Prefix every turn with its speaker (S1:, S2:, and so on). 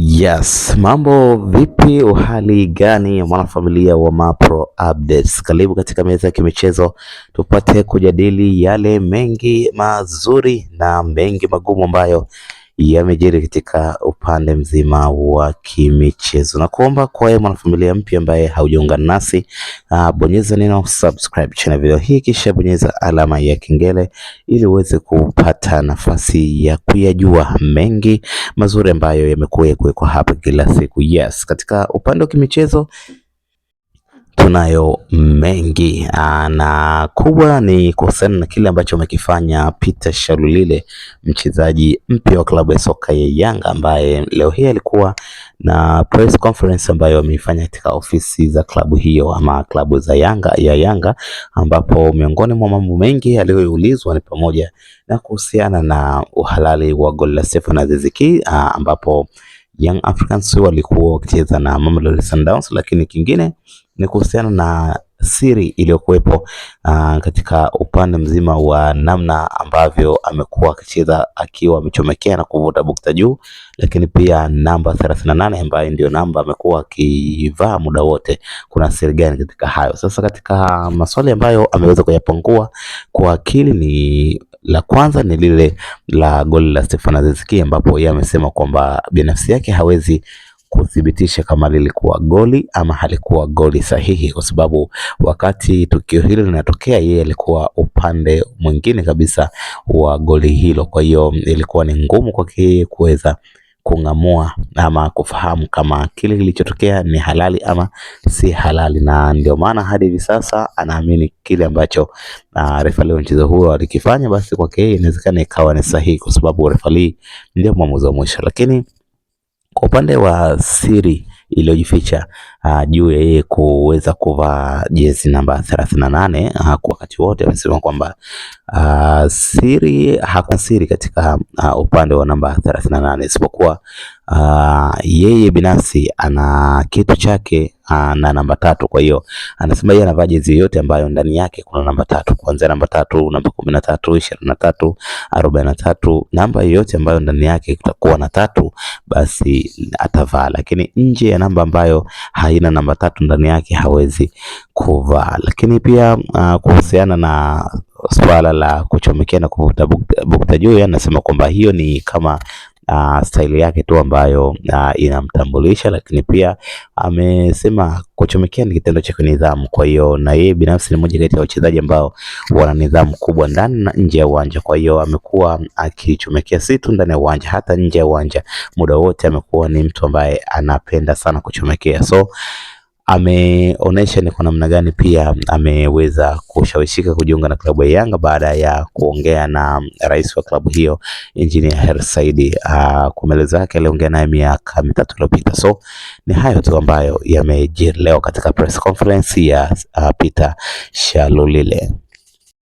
S1: Yes, mambo vipi, uhali gani mwanafamilia wa Mapro Updates? Karibu katika meza ya kimichezo tupate kujadili yale mengi mazuri na mengi magumu ambayo yamejiri katika upande mzima wa kimichezo, na kuomba kwa wewe mwanafamilia mpya ambaye haujaungana nasi, bonyeza neno subscribe chini ya video hii, kisha bonyeza alama ya kengele ili uweze kupata nafasi ya kuyajua mengi mazuri ambayo yamekuwa yakiwekwa hapa kila siku. Yes, katika upande wa kimichezo tunayo mengi na kubwa ni kuhusiana na kile ambacho amekifanya Peter Shalulile, mchezaji mpya wa klabu ya soka ya Yanga ambaye leo hii alikuwa na press conference ambayo ameifanya katika ofisi za klabu hiyo ama klabu za Yanga ya Yanga, ambapo miongoni mwa mambo mengi aliyoulizwa ni pamoja na kuhusiana na uhalali wa goli la Stefan Aziz Ki, ambapo Young Africans walikuwa wakicheza na Mamelodi Sundowns, lakini kingine ni kuhusiana na siri iliyokuwepo katika upande mzima wa namna ambavyo amekuwa akicheza akiwa amechomekea na kuvuta bukta juu, lakini pia namba 38 ambayo ndio namba amekuwa akivaa muda wote. Kuna siri gani katika hayo? Sasa katika maswali ambayo ameweza kuyapangua kwa akili ni la kwanza ni lile la goli la Stefan Aziz Ki ambapo yeye amesema kwamba binafsi yake hawezi kuthibitisha kama lilikuwa goli ama halikuwa goli sahihi, kwa sababu wakati tukio hilo linatokea yeye alikuwa upande mwingine kabisa wa goli hilo. Kwa hiyo ilikuwa ni ngumu kwake yeye kuweza kung'amua ama kufahamu kama kile kilichotokea ni halali ama si halali, na ndio maana hadi hivi sasa anaamini kile ambacho refali wa mchezo huo alikifanya, basi kwake yeye inawezekana ikawa ni sahihi, kwa sababu refali ndio mwamuzi wa mwisho. Lakini kwa upande wa siri iliyojificha juu ya yeye kuweza kuvaa jezi namba 38 kwa wakati wote, amesema kwamba siri hakuna siri katika upande wa namba 38 isipokuwa yeye binafsi ana kitu chake na namba 3. Kwa hiyo anasema yeye anavaa jezi yoyote ambayo ndani yake kuna namba 3, kuanzia namba 3, namba 13, 23, 43, namba yoyote ambayo ndani yake kutakuwa na 3 basi atavaa, lakini nje ya namba ambayo haina namba 3 ndani yake hawezi kuvaa. Lakini pia kuhusiana na swala la kuchomekea na kuvuta bukta juu, anasema kwamba hiyo ni kama staili yake tu ambayo inamtambulisha, lakini pia amesema kuchomekea ni kitendo cha nidhamu. Kwa hiyo na yeye binafsi ni mmoja kati ya wachezaji ambao wana nidhamu kubwa ndani na nje ya uwanja. Kwa hiyo amekuwa akichomekea si tu ndani ya uwanja, hata nje ya uwanja, muda wote amekuwa ni mtu ambaye anapenda sana kuchomekea. So ameonesha ni kwa namna gani pia ameweza kushawishika kujiunga na klabu ya Yanga baada ya kuongea na rais wa klabu hiyo Engineer Hersi Said. Kwa maelezo yake aliongea naye miaka 3 iliyopita. So ni hayo tu ambayo yamejiri leo katika press conference ya Peter Shalulile.